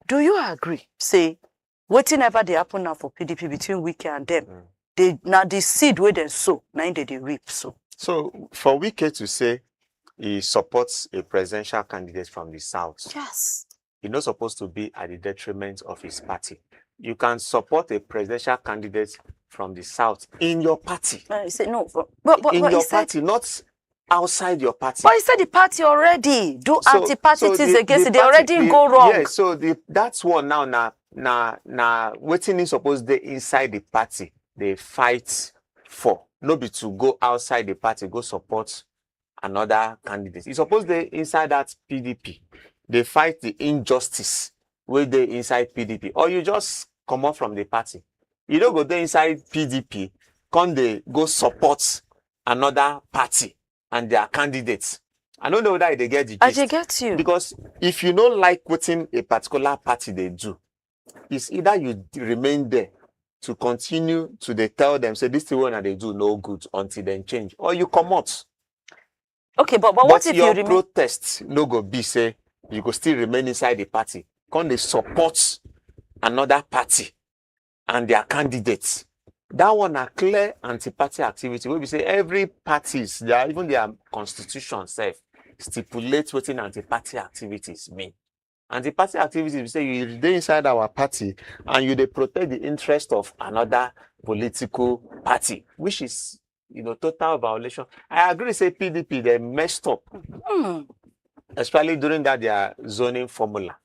Do you agree? Say wetin ever dey happen now for P D P between Wike and them, they na the seed wey dem sow, na im they dey reap. So So for Wike to say he supports a presidential candidate from the south, yes, he's not supposed to be at the detriment of his party. You can support a presidential candidate from the south in your party, uh, he say no, but but, but, in but he your said party, not outside your party. But he said the party already do So- anti-party so things the- against the it. They party- already the- go wrong. Yeah, so the that's one now na na na wetin is supposed dey inside the party they fight for, no be to go outside the party go support another candidate. You suppose dey inside that P D P, they fight the injustice wey dey inside P D P, or you just comot from the party. You no go dey inside P D P, come dey go support another party and their candidates. I don't know whether they get the I gist. dey get you. Because if you no like wetin a particular party dey do, it's either you d- remain there to continue to dey tell them say this thing wey una dey do no good until dem change, or you comot. Okay, but but what if you Your remain? Protest no go be say you go still remain inside the party, come dey support another party and their candidates. That one na clear anti-party activity wey be say every parties, their even their constitution sef stipulate wetin anti-party activities mean. Anti-party activities be say you dey inside our party and you dey protect the interest of another political party, which is, you know, total violation. I agree say P D P, they messed up, Hmm. especially during that their zoning formula,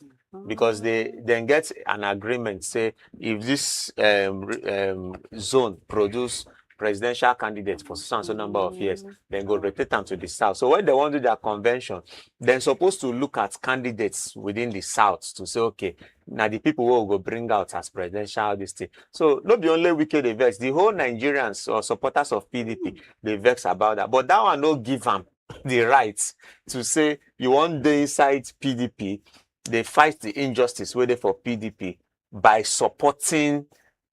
because they then get an agreement say if this um, re- um, zone produce presidential candidate for so and so number of years, then go rotate them to the south. So when they want to do their convention, they're supposed to look at candidates within the south to say, okay, now the people who go bring out as presidential this thing. So not be only Wike dey vex, the whole Nigerians or supporters of P D P they vex about that. But that one no give am the right to say you want dey inside P D P, they fight the injustice wey dey for P D P by supporting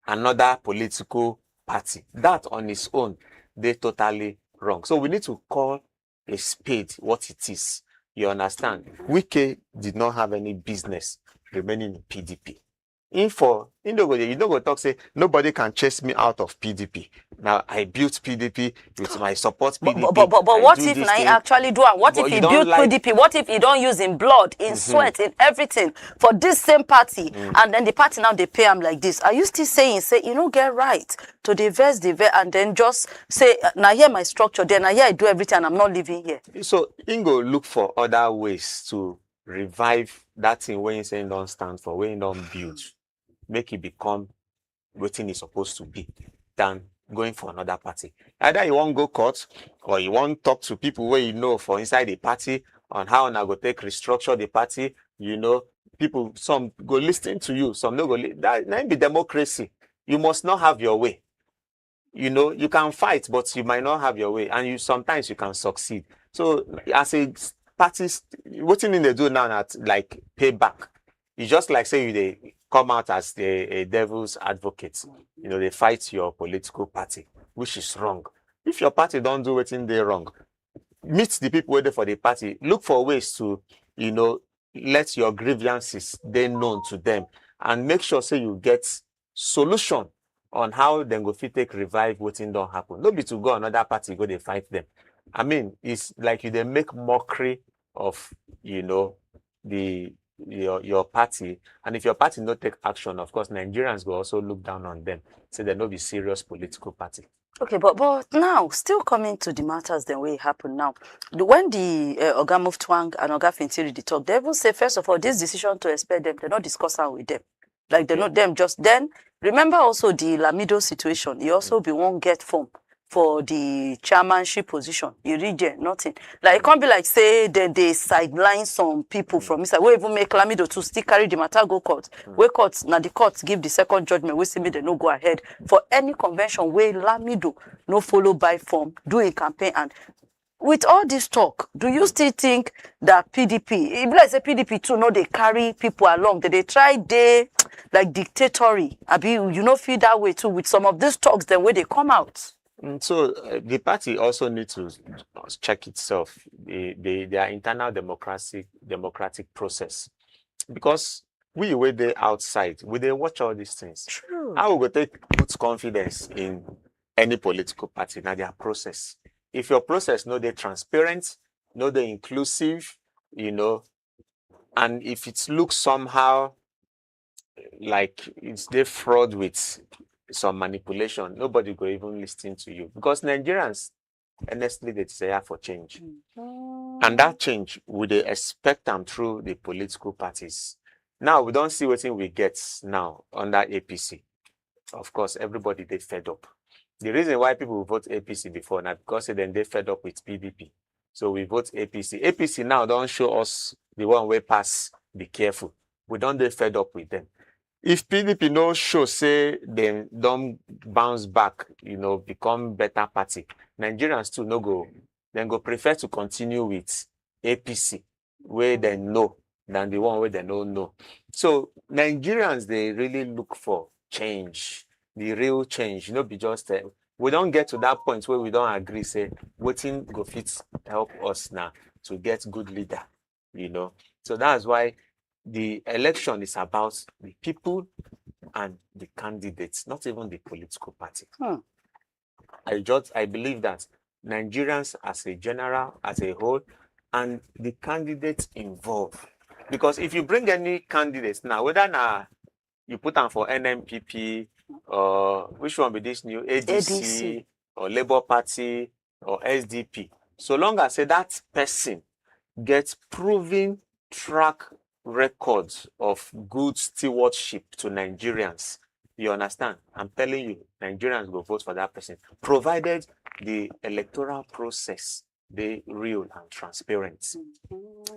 another political party. That on its own, they totally wrong. So we need to call a spade what it is. You understand? Wike did not have any business remaining in P D P. In for, in no go, you no go talk say nobody can chase me out of P D P. Now I built P D P with my support P D P. But, but, but, but, but I what do if this na him thing. Actually do am? What But if you he don't build like- P D P? What if he don use him blood, him sweat, in everything for this same party, and then the party now dey pay am like this? Are you still saying say you no get right to dey vex, dey vex, and then just say, "Uh, na here my structure, then na here I do everything, and I'm not living here"? So he go look for other ways to revive that thing wey he say he don stand for, wey he don build, make it become wetin e suppose to be, than going for another party. Either you wan go court or you wan talk to people wey you know for inside the party on how una go take restructure the party. You know, people, some go listen to you, some no go. Li- that na im be democracy. You must not have your way. You know, you can fight, but you might not have your way, and you, sometimes you can succeed. So as a party, wetin im dey do now na like payback. It's just like say you dey come out as a, a devil's advocate. You know, they fight your political party, which is wrong. If your party don't do wetin dey wrong, meet the people wey dey for the party. Look for ways to, you know, let your grievances dey known to them, and make sure say you get solution on how dem go fit take revive wetin don happen. No be to go another party go dey fight them. I mean, it's like you dey make mockery of, you know, the your your party. And if your party no take action, of course Nigerians go also look down on them, say they no be serious political party. Okay, but, but now, still coming to the matters then wey happen now. The, when the uh, Oga Muftwang and Oga Fintiri dey talk, they even say, first of all, this decision to expel them, they no discuss am with them. Like, they no, them just, then, remember also the Lamido situation. He also be one get form for the chairmanship position. You read there, nothing. Like, it can't be like say they, they sideline some people from inside. We even make Lamido to still carry the matter go court. Wey court, na the court give the second judgment, wey say make they no go ahead for any convention wey Lamido no follow by form, do a campaign. And with all this talk, do you still think that P D P, e be like say P D P too no dey carry people along? They dey try dey like dictatory. Abi you no feel that way too with some of these talks dem wey dey come out? Mm, so uh, the party also need to check itself, the, the, their internal democratic democratic process, because we wey dey outside, we dey watch all these things. True. How we go take put confidence in any political party? Na their process. If your process no dey transparent, no dey inclusive, you know, and if it looks somehow like it's dey fraud with some manipulation, nobody go even listen to you, because Nigerians honestly they desire for change. And that change, we dey expect them through the political parties. Now we don't see wetin we get now under A P C. Of course, everybody they fed up. The reason why people vote A P C before now because then they fed up with P D P. So we vote A P C. A P C now don't show us the one way pass. Be careful. We don't they fed up with them. If P D P no show say they don't bounce back, you know, become better party, Nigerians too no go. Then go prefer to continue with A P C where they know than the one where they don't know. So Nigerians they really look for change, the real change. You know, be just uh, we don't get to that point where we don't agree say wetin go fit help us now to get good leader. You know, so that's why the election is about the people and the candidates, not even the political party. Hmm. I just I believe that Nigerians as a general, as a whole, and the candidates involved Because if you bring any candidates now, whether na you put am for N N P P or which one be this new A D C, A D C. Or Labour Party or S D P, so long as say that person gets proven track records of good stewardship to Nigerians, you understand? I'm telling you, Nigerians go vote for that person, provided the electoral process dey real and transparent.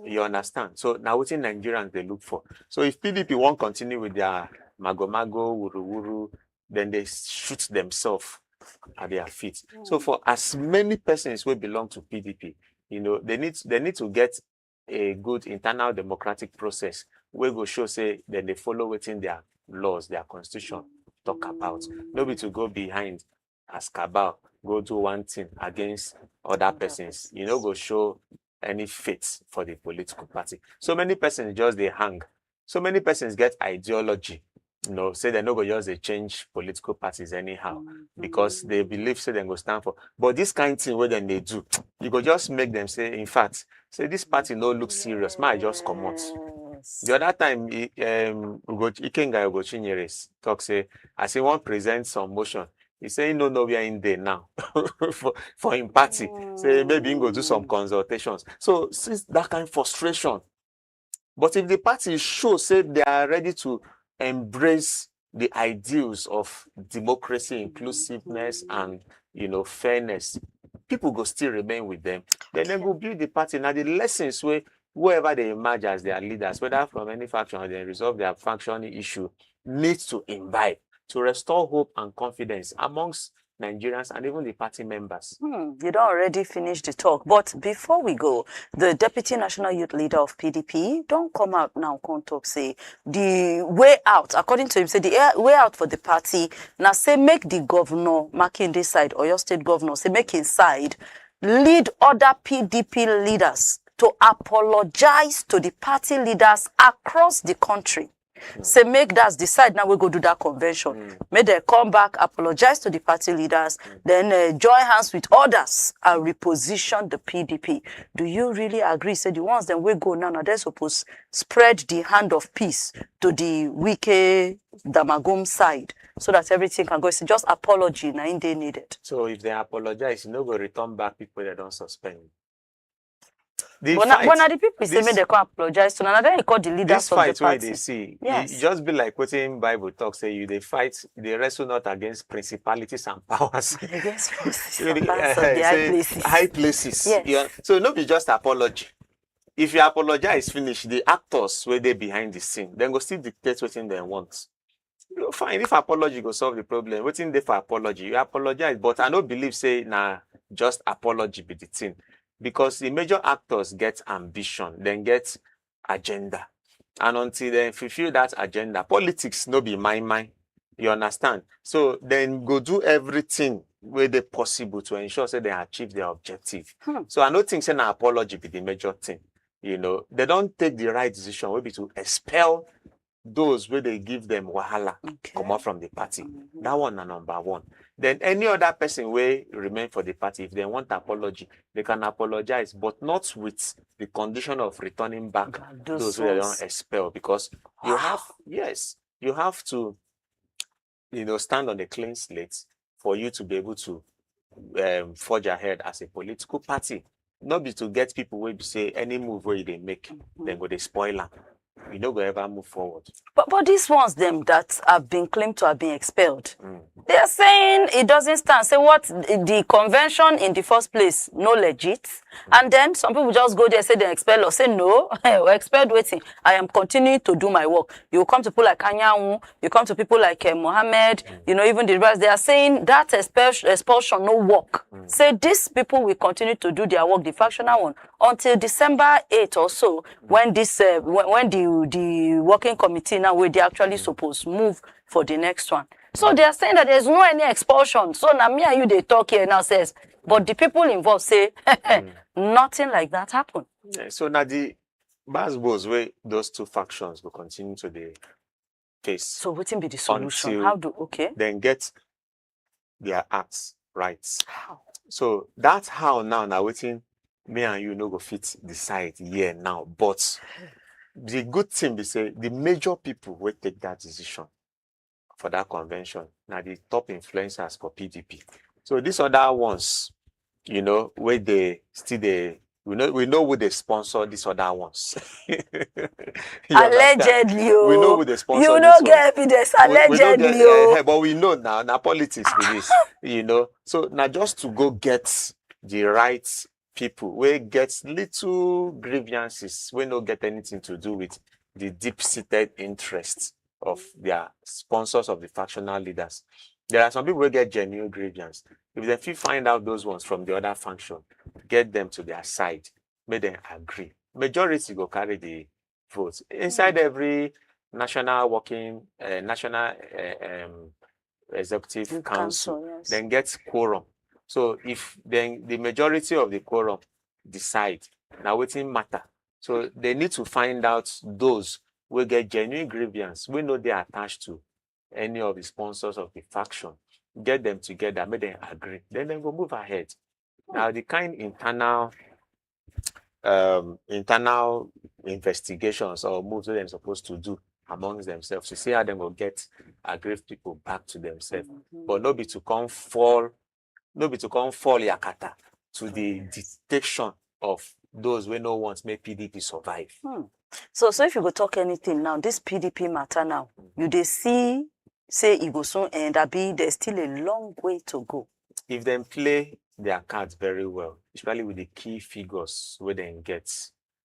You understand? So now wetin Nigerians dey look for. So if P D P wan continue with their mago mago, wuru wuru, then they shoot themselves at their feet. So for as many persons wey belong to P D P, you know, they need they need to get a good internal democratic process wey go show say dem dey follow wetin their laws, their constitution talk about. No be to go behind as cabal, go do one thing against other persons. You no go show any faith for the political party. So many persons just dey hang. So many persons get ideology, you know, say dem no go just dey change political parties anyhow because they believe say dem go stand for. But this kind thing wey dem dey do, you go just make dem say, in fact, say this party no look serious. Make I just comot. The other time, e- um, Ugo- Ikenga Ugochinyere talk say, as he wan present some motion, he say he no know where he dey now for for him party. Say maybe he go do some consultations. So since that kind frustration, but if the party show say they are ready to embrace the ideals of democracy, inclusiveness, and, you know, fairness, people go still remain with them. Then they go build the party. Now the lessons wey whoever they emerge as their leaders, whether from any faction or they resolve their faction issue, needs to imbibe to restore hope and confidence amongst Nigerians and even the party members. Hmm, you don already finish the talk. But before we go, the deputy national youth leader of P D P don come out now, come talk say the way out, according to him, say the air- way out for the party na say make the governor, Makinde side, Oyo State governor, say make him side lead other P D P leaders to apologize to the party leaders across the country. Say make that's the side now we go do that convention. Make they come back, apologize to the party leaders, then uh, join hands with others and reposition the P D P. Do you really agree? Say the ones then we go now, now they're supposed spread the hand of peace to the Wike Damagum side so that everything can go. It's just apology now they needed. So if they apologize, you no go return back people they don't suspend. The But na, fight- but na the people say this- make they come apologize to. Now they call the leaders This of the fight wey party. They see, Yes. It just be like wetin Bible talk say you dey fight, you dey wrestle not against principalities and powers. Against forces You and dey- powers eh, of the high say places. High places. Yes. You know? So no be just apology. If you apologize finish, the actors wey dey behind the scene, then go still dictate wetin they want. You know, fine, if apology go solve the problem, wetin dey for apology? You apologize, but I no believe say na just apology be the thing, because the major actors get ambition, then get agenda, and until they fulfill that agenda, politics no be my mind. You understand? So then go do everything where they possible to ensure say they achieve their objective. Hmm. So I don't think say na apology be the major thing. You know, they don't take the right decision, will be to expel those where they give them wahala Okay. come out from the party. That one na number one. Then any other person wey remain for the party, if they want apology, they can apologize, but not with the condition of returning back God, those, those wey they ones. Don't expel, because you have, yes, you have to, you know, stand on a clean slate for you to be able to um, forge ahead as a political party. Not be to get people wey be say any move wey they make, then go they spoil am. You no go ever move forward. But, but these ones, them that have been claimed to have been expelled, they are saying it doesn't stand. Say what the convention in the first place, no legit. And then some people just go there, say they expel us. Say no, we expelled waiting. I am continuing to do my work. You come to people like Anyanwu, you come to people like uh, Mohammed, you know, even the rest. They are saying that expulsion, expulsion no work. Say these people will continue to do their work, the factional one, until December eighth or so, when this uh, when, when the the working committee now where they actually supposed move for the next one. So they are saying that there's no any expulsion. So now me and you they talk here now says, but the people involved say nothing like that happened. Yeah, so now the battles wey those two factions will continue to the face. So what will be the solution? Until How do okay? Then get their acts right. How? So that's how now now waiting me and you no go fit decide here now. But the good thing be say the major people wey take that decision for that convention na the top influencers for P D P. So these other ones, you know, where they still they we know we know who they sponsor these other ones. You understand? Allegedly, We know oh. Who they sponsor. You These no ones. get evidence. We- we no Allegedly, get- eh, oh. eh, but we know now, now politics with this, you know. So now just to go get the right people, we get little grievances, we no get anything to do with the deep-seated interests of their sponsors, of the factional leaders. There are some people who get genuine grievance. If they fit find out those ones from the other faction, get them to their side, make them agree. Majority go carry the votes inside every national working, uh, national uh, um, executive The council, council, yes. Then get quorum. So if then the majority of the quorum decide, now wetin matter. So they need to find out those who get genuine grievance, we know they are attached to any of the sponsors of the faction, get them together, make them agree. Then they go move ahead. Now the kind internal um internal investigations or moves that they're supposed to do amongst themselves to see how they go get aggrieved people back to themselves. But no be to come fall, no be to come fall yakata to the detection of those where no ones make P D P survive. So, so if you go talk anything now, this P D P matter now, you dey see say e go soon end. Abi, there's still a long way to go. If they play their cards very well, especially with the key figures where they get,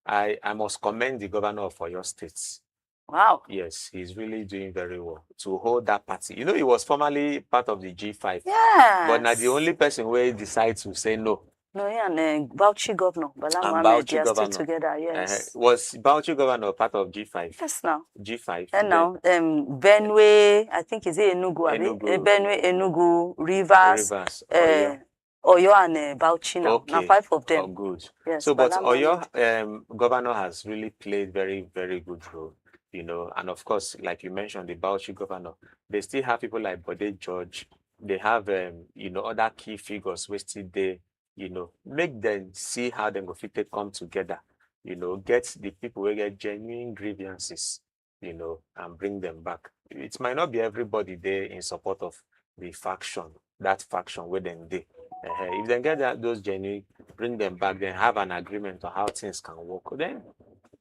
I I must commend the governor of Oyo State. Wow. Yes, he's really doing very well to hold that party. You know, he was formerly part of the G five, Yeah. But now the only person where he decides to say no. No, yeah, and uh, Bauchi governor Bala And Mohammed, Bauchi they are still governor. Together. Yes. Uh, was Bauchi governor part of G five? Yes, now. G five. And now, um, Benue, I think is it Enugu, abi? Enugu. Eh, Benue, Enugu, Rivers, Rivers, uh, Oyo and uh, Bauchi now. Now Okay. Five of Oh, them. Good. Yes, So, but Bala Oyo Mohammed. um, governor has really played very, very good role. You know, and of course, like you mentioned, the Bauchi governor, they still have people like Bode George. They have, um, you know, other key figures where still they, you know, make them see how they go fit take come together. You know, get the people who get genuine grievances, you know, and bring them back. It might not be everybody there in support of the faction, that faction where them they. Uh, if they get that, those genuine, bring them back, then have an agreement on how things can work. Then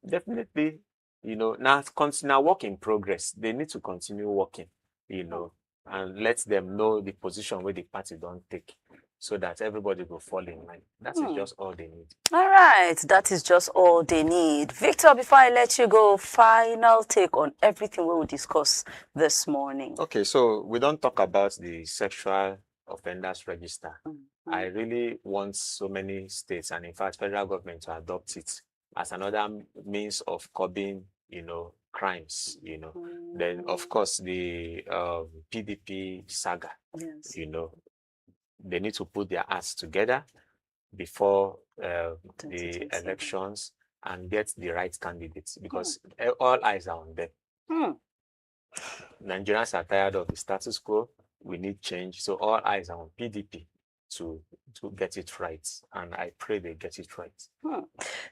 definitely, you know, now continue work in progress. They need to continue working, you know, and let them know the position where the party don't take, so that everybody will fall in line. That is Hmm. Just all they need. All right, that is just all they need. Victor, before I let you go, final take on everything we will discuss this morning. Okay, so we don't talk about the sexual offenders register. Mm, I mm. Really want so many states, and in fact, federal government to adopt it as another m- means of curbing, you know, crimes. You know, then of Mm, course the um, P D P saga. yes. You know, they need to put their acts together before uh, the twenty twenty-seven. Elections and get the right candidates, because eh, all eyes are on them. Hmm. Nigerians are tired of the status quo. We need change. So all eyes are on P D P to to get it right, and I pray they get it right. Hmm.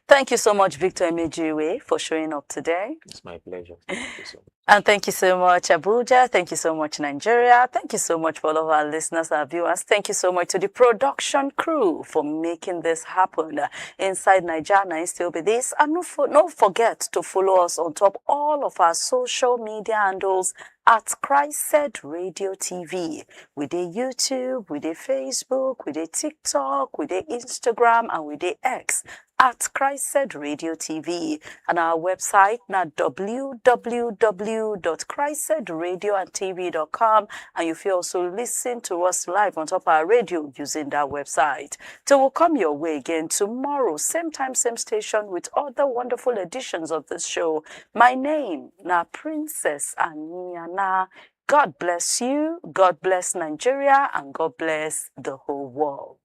Thank you so much, Victor Emejiwe, for showing up today. It's my pleasure. Thank you so much. And thank you so much, Abuja. Thank you so much, Nigeria. Thank you so much for all of our listeners and viewers. Thank you so much to the production crew for making this happen. Uh, Inside Nigeria, it still be this. And no, for, don't forget to follow us on top all of our social media handles at Christ Radio T V. We dey YouTube, we dey Facebook, we dey TikTok, we dey Instagram, and we dey X at Christ Radio T V. And our website na w w w dot christ radio and t v dot com. And you fit also listen to us live on top our radio using that website. Till we'll come your way again tomorrow, same time, same station, with other wonderful editions of this show. My name na Princess Aniana. God bless you, God bless Nigeria, and God bless the whole world.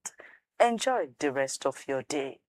Enjoy the rest of your day.